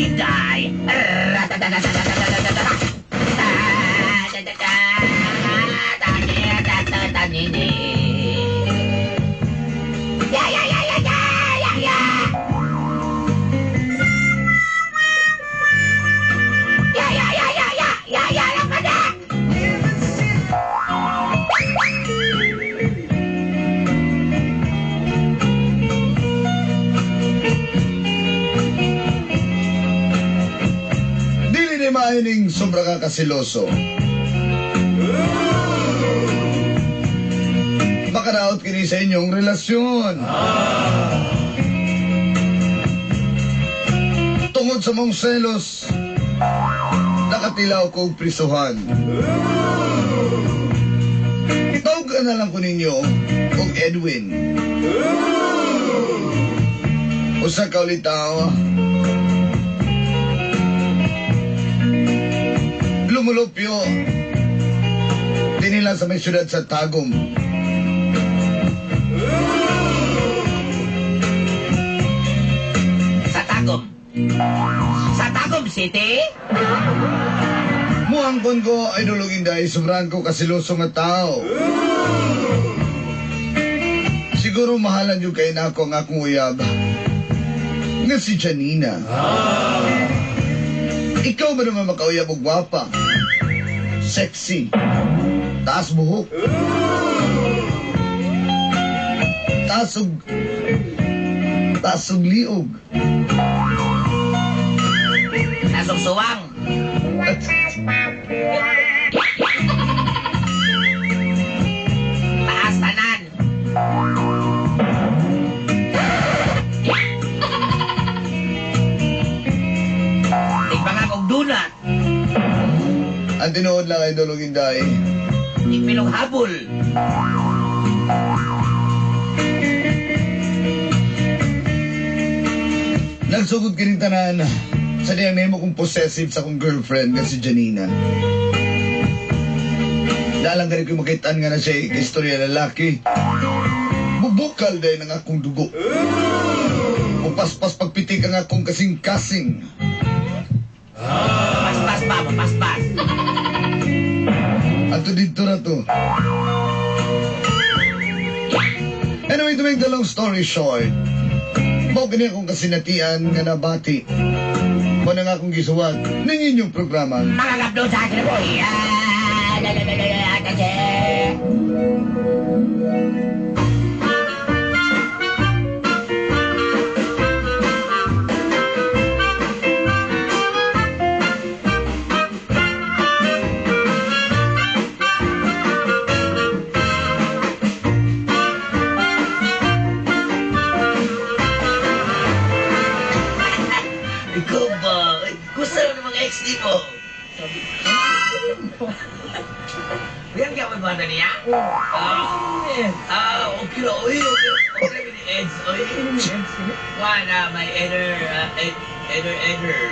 Inday. Ya ya ya ya ya ya ya. Ya ya ya ya ya ya ya lang ka na. Dili ni maayo sobra ka kasiloso. Makaraot kini sa inyong relasyon. Tungod sa mong selos, nakatilaw ko og prisuhan. Tawag na lang ko ninyo og Edwin. Usa ka ulitaw. Lumulupyo. Dinila sa may syudad sa Tagum. Sa Tagum. Sa Tagum City? Muhangkon ko ay dulog Inday, sobrahan ko kasiloso nga tao. Siguro mahalan yung kay nako ang akong uyab. Nga si Janina. Ikaw ba naman makauyab og gwapa? Sexy. Taas buhok. Taas og liog. Taas og suwang. Taas tanan. Tigpangak og donut. Ang tinuod lang ay dulog Inday. Tigpilog habol. Nagsugod kining tanan sa diyang nahimo kong possessive sa akong girlfriend nga si Janina. Dalang gani ko makitaan nga na siya istorya lalaki. Bubukal dahil ang akong dugo. Mupaspas pagpitik ang akong kasing-kasing. Paspas pa, paspas. Ato dito na to. Anyway, to make the long story short, mao kini akong kasinatian nga nabati. Mo na nga akong gisuwat ning inyong programa. Mga gabdo sa akin po. La la la la la kasi. Ikaw ba? Gusto mo ng mga ex di mo? Yan ka magwanda niya? Okay lang. Uy, okay. Okay ni Eds. Uy. Wala, may eder, eder, eder.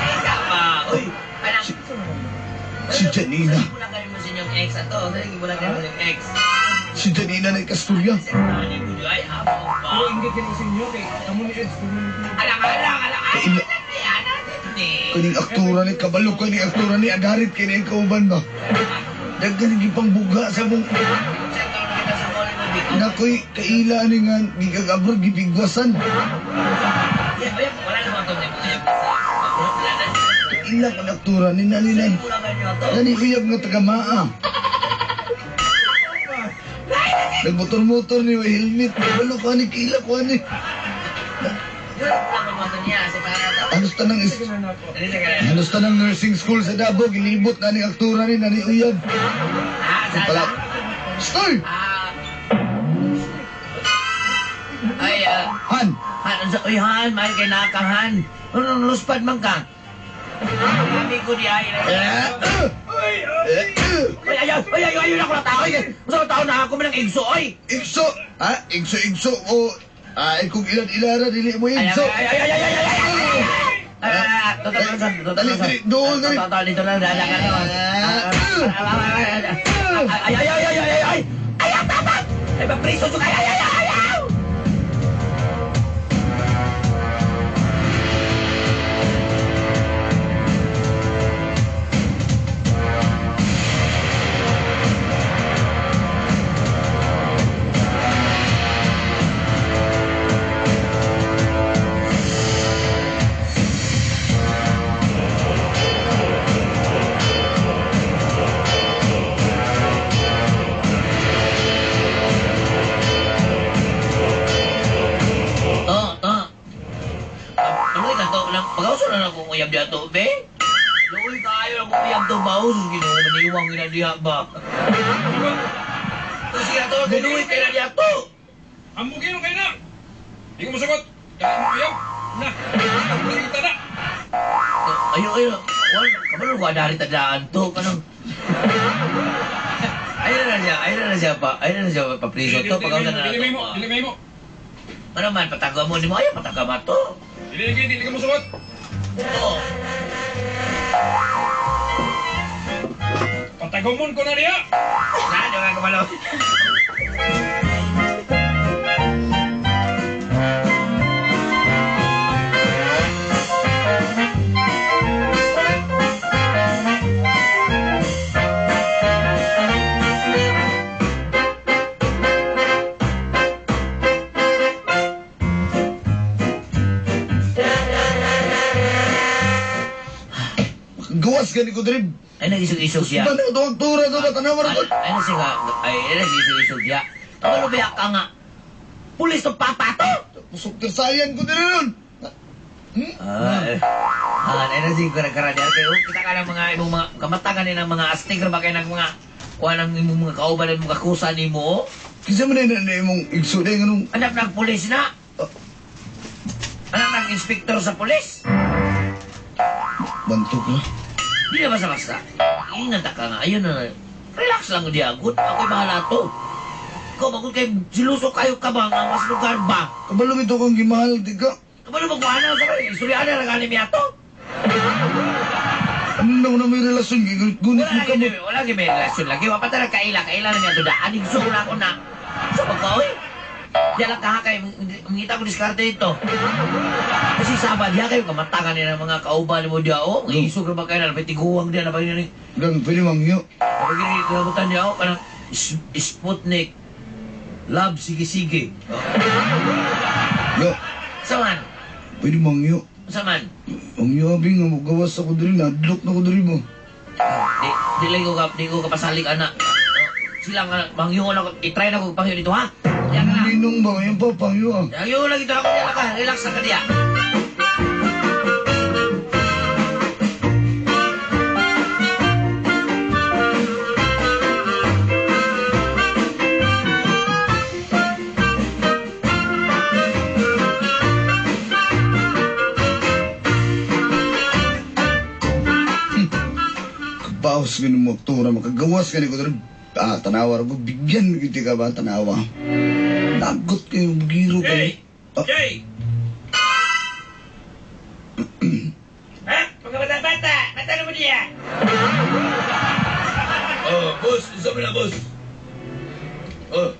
Isa pa. Uy, anak. Si Janina. Wala kayo mo sa inyong ex ato. Wala kayo mo sa inyong ex. Si Janina na ikasturya. Ay, amo pa. Oo, ingit kayo sa inyo kay kamo ni Eds. Alang, alang, alang. Ay, Kaning aktura ni kabalo kaning aktura ni agarit kini ang kauban ba. Daghan ni gipangbuga sa mong nakoy kaila ni nga gigag-abroad gibigwasan. Kaila kan aktura ni nani nani. Nani uyab nga taga maa. Nagmotor-motor ni may helmet. Kabalo ko ani kaila ko ani. Halos tanang nursing school sa Davao gilibot na ni aktura ni nani uyab. Pala. Stoy! Ay, Han! Han, uy, Han, mahal kay nakang Han. Ano, luspad man ka? Sabi ko di ay. Ay, ay, ay, ay, ay, ay, ako na tao. Ay, masa tao na ako man ang igso, oy. Igso! Ha? Igso, igso, o... Ay, kung ilan-ilara, dili mo igso. Ay, ay, ay, ay, ay, ay, ay, ay, Dali, dali, doon, dali. Dito lang, dali, dali. Ay, ay, ay, ay, ay, ay, ay, ay, tama! Ay, mapriso, ay, ay, ay, ay, ay! diya to, be. Luoy kaayo akong uyab to, baos. Ginoo, maniwang gina diha ba? Kasi ato, giluoy kayo na diha to. Ambugin kayo na! Di ko masagot! Kaya mo uyab! Na! Kita na! Ayo, ayo. Wala, kabalo ko adari tadaan to. Kanang... Ayun na siya, ayun na siya pa. Ayun na siya papriso to. Pagkautan na Dili to. may mo, dili may mo. Ano man, pataga mo ni mo. Ayaw, pataga mo to. Dili dili dili ka mosugot. Oo. Patagumon ko na niya. Saan yung nga kabalo? Gawas gani ko diri. Ay, nag-isog-isog siya. Ba na ito ang tura to ba tanawa ra ko. Ay, na siya nga. Ay, nag-isog-isog siya. Kabalo ba ka nga? Pulis to papa to! Pusok tersayan ko diri nun. Hmm? Ay, ay na siya kara-kara diyan kayo. Kita ka ng mga imong mga kamatangan ni ng mga astig ba kayo ng mga kuha ng imong mga kauban ng mga kusa nimo. Kinsa man na imong igso day nganong Anak ng pulis na. Anak ng inspektor sa pulis. bantok na. Di na basta-basta. Ingat ka nga. Ayun na. Relax lang di agot. Ako'y bahala to. Ikaw bagod kay siluso kayo ka ba nga mas lugar ba? Kabalo ito kang gimahal di ka. Kabalo magkuha na sa kayo. Istorya na lang mi ato. Ano na na may relasyon gunit Wala mo lagi kamot. wala lagi may relasyon lagi. Wa pa talaga kaila kaila na niya to daan. Igso na ako na. So pagka oy. Di lang kahakay, mangita ko diskarte dito. Kasi sama diya kayo, kamatangan nila ng mga kauban mo diya, oh. Ang isog na ba kayo na, tiguwang diya, napag ni Gang pwede mangyo. Napag ni kinabutan diya, oh, kanang Sputnik, Love, sige sige. Oh. Yo, Saman, pwede mangyo. saman. Ang yabi nga mogawas ako diri, nadlok na ko diri mo. Di, di lang ko, di ko kapasalig, anak. Oh, sila nga, mangyo na ko, itry na ko pangyo dito, ha? Diya ka na. Ninong ba ngayon pa pangyo ah. Mangyo lang ito ako, diya ka, relax na ka diya. Kabaos gani mo aktora, makagawas gani ko diri. Ah, tanawa ra ko bigyan gid ka ba tanawa. Nagot kayo giro kayo. Jay! Ah. Jay! Ha? Mga bata-bata, mata mo diya. Oh, boss, isa mo na, boss. Oh.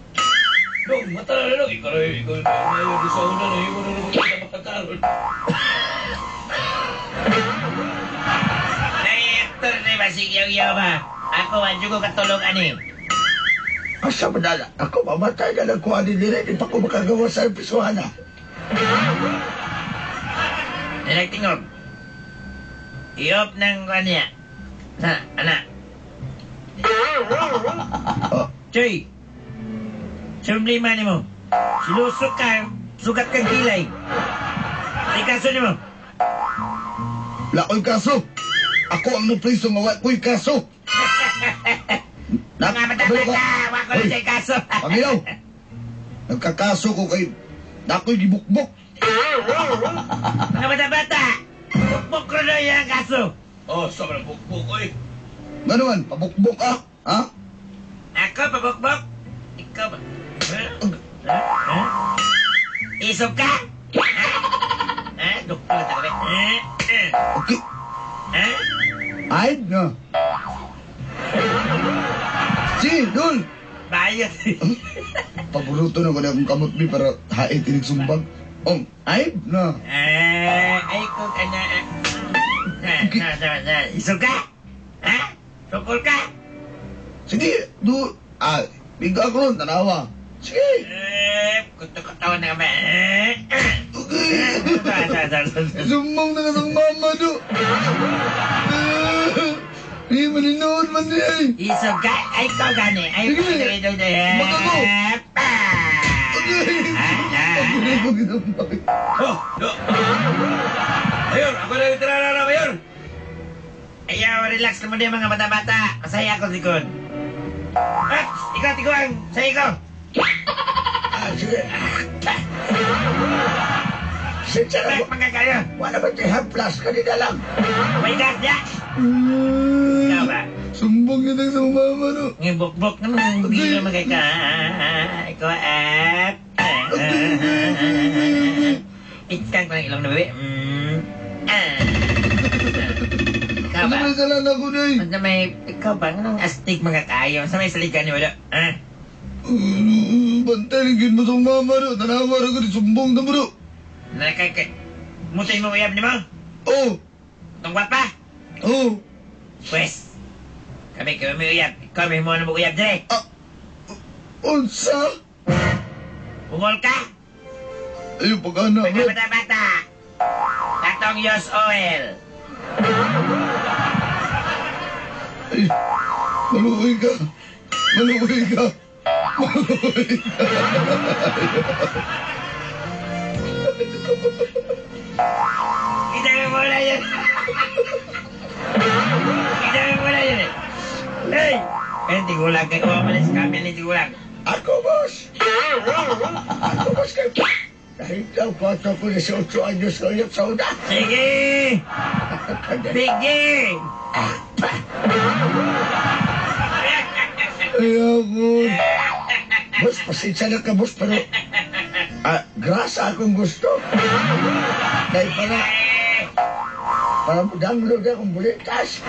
Dong, mata na lang. Ikaw, ikaw, ikaw, sa una na, ikaw na lang makakaroon. Director ni Basigyaw ba? Ako, wadyo ko katulong ani. Asa man na, ako mamatay na lang kuha ni dire, di pa ko makagawa sa episuhana. Nilagtingog. I-off ng kanya. Sa, anak. Ah, Choy! Sa problema ni mo? Silusok ka, sugat kang kilay. Ay kaso ni mo. wala ko'y kaso. Ako ang napriso nga wa ko'y kaso. Mga bata-bata, wako na siya'y kaso. Panginoon, nagkakaso ko kay nako'y gibukbok. Mga bata-bata, bukbok ko na yung kaso. Oh, sobrang bukbok, oy. Nga naman, pabukbok ah. Ha? Ako, pabukbok. Ikaw ba? Ha? Ha? Ha? Isog ka? Ha? Ha? Doktor ta kami. Ha? Ha? Okay. Ha? Ay, na. Si, dul. Bayot. Paboruto na ko na akong kamot mi para hait inig sumbag. Ong, ay, na. Ah, ay kung ana. Na, na, na, na. Isog ka? Ha? Sukol ka? Sige, du. Ah, biga ako ron, tanawa. Sige. Eh, kuto-kutawan na kami. Eh, eh. Okay. Eh, Sumong na ka mama do. Eh, maninood man niya eh. Isog ka? Ay, ikaw gani. Ay, Sige. ito, Baka ko. Pa! Okay. Ah, ah. Paborito ko ginambay. Oh, no. Mayor, ako na yung tirara na, Mayor. Ayaw, relax naman din mga bata-bata. Masaya ako likod. Ah, ikaw, tiguang. Sa ikaw. Ah, sige. Sensya na. Relax, mga kayo. Wala ba ito hemplas kanina lang? May gas niya. Ikaw ba? Sumbong yun sa mama no. Ngayon, bok-bok naman. Hindi naman kay ka. Ikaw, at... Itkang ko ng ilong na bebe. Ah. Ikaw Ano ba? may salan ako na eh? Ano may... Ikaw ba? Anong astig mga kayo? Sa may saligan ni wala? Ah? Bantay, ligin mo sa mama no. Tanawa ko di sumbong na mo no. Nakay... Mutay mo uyab ni mo? Oh! Itong gwapa? Oh! Pwes, kami kami may uyab. Ikaw may mo na mo uyab dire. Ah! Unsa? Ungol ka? Ayaw pag-ana. Mga bata-bata. Katong Yos Oil. Ay, maluoy ka. Maluoy ka. Maluoy ka. Kita mo muna yun. Kita mo muna yun. Eh. Hey! Eh, tigulang kayo. Umalis kami ni tigulang. Ako, boss! Ako, boss, kay... Dahil daw ko ato ko 18 anyos ko yun sa una. Sige! Sige! Ayaw ko. Boss, pasensya na ka, boss, pero... Ah, grasa akong gusto. Dahil para... Para mo download akong bulitas.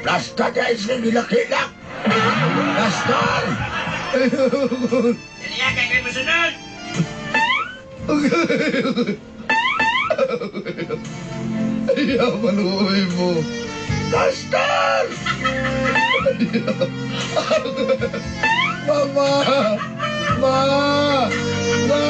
Plasta guys, nga gilakilak! Plastar! Ayaw ko. Daliya kay kayo masunod! Ayaw, maluoy mo. Plastar! Mama! Ma! Ma!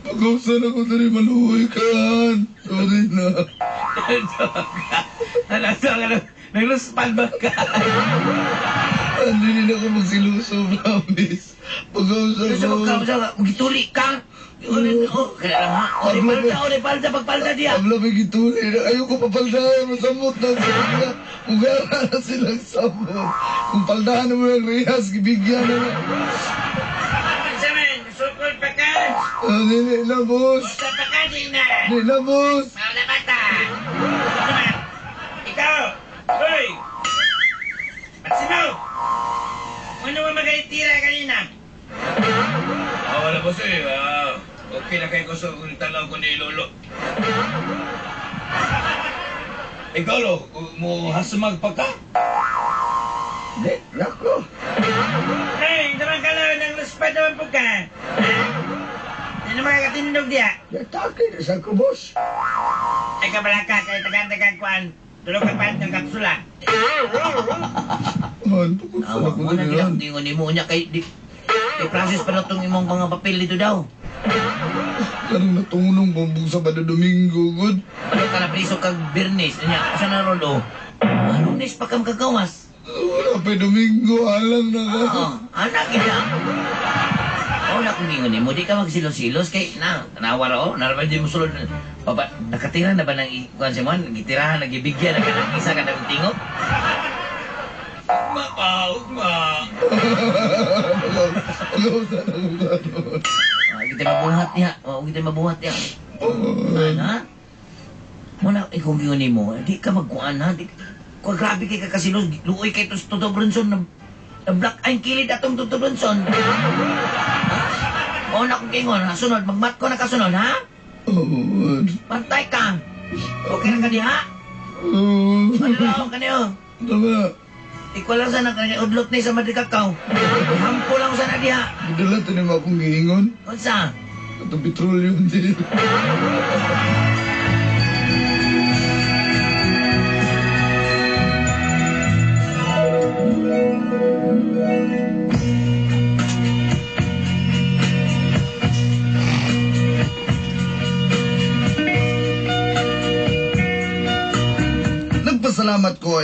Pag-usan ako dali, maluoy ka. Sorry na. Ano, ano, ano? Nagluspan ba ka? Hindi na ako magsiluso, promise. Pag-usan Gusto mo ko. ka, magituli ka. Oh, kaya lang ha. O, di palda, o, di palda, pagpalda diya. Ang lamig ituli na. Ayoko papaldahan. Masamot na sila. Ugara na silang samot. Kung paldahan mo yung rehas, gibigyan na na. Saman, sukol pa ka. Ah, dili na, boss. Usa pa ka, di na. Dili na, boss. Mga bata. Ano ba? Ikaw! Hoy! Maximo! Ano mo magaitira kanina? Ah, wala boss eh. Ah, okay na kayo ko sa kung tanaw ko ni Lolo. Ikaw, lo, mo hasmag pa ka? Di, nako. Hey, naman ka lang, nang luspad naman po ka. Ha? Hindi naman kakatindog diya. Yatake na sa ko, boss. Ay kabalaka, kay tagan-tagan kuan. Tulog ka pa ng kapsula. Man, pag-usan Awa ako mo na dali. gila tingon nimo unya kay di di process pa na tong imong mga papel dito daw. Kanang natungulong bumbong sa Bado Domingo, good. Balik ka na priso kag Birnes unya asa na ron do? Lunes pa ka makagawas. Wala pa Domingo, alang na ka. Oo, anak gid. Oh, na kung ingon nimo di ka magsilos-silos kay na tanawa ra oh, naraman di mo sulod. Baba, nakatira na ba ng kuan si mon? Gitirahan, nagibigyan na ka ng isa ka ng tingog. Ugma pa, ugma. Pag-usan ako karon. Ah, kita mabuhat niya. Oh, kita mabuhat niya. Ana? Muna, ikaw giyon mo, di ka magkuan ha. Di, kwa, grabe kay kakasilos, luoy kay tos Toto Bronson na, na black ang kilid atong Toto Bronson. Ha? O na kong kingon, ha? Sunod, magmat ko na kasunod, ha? Oh, man. Pantay ka. Okay na ka diha? Oh, Ano lang ka niyo? tama. Ikaw lang sana kanya udlot ni sa Madrigakaw. Hampo lang sana diha. Gidala to ni mo akong giingon. Unsa? Itong petroleum din. Nagpasalamat ko.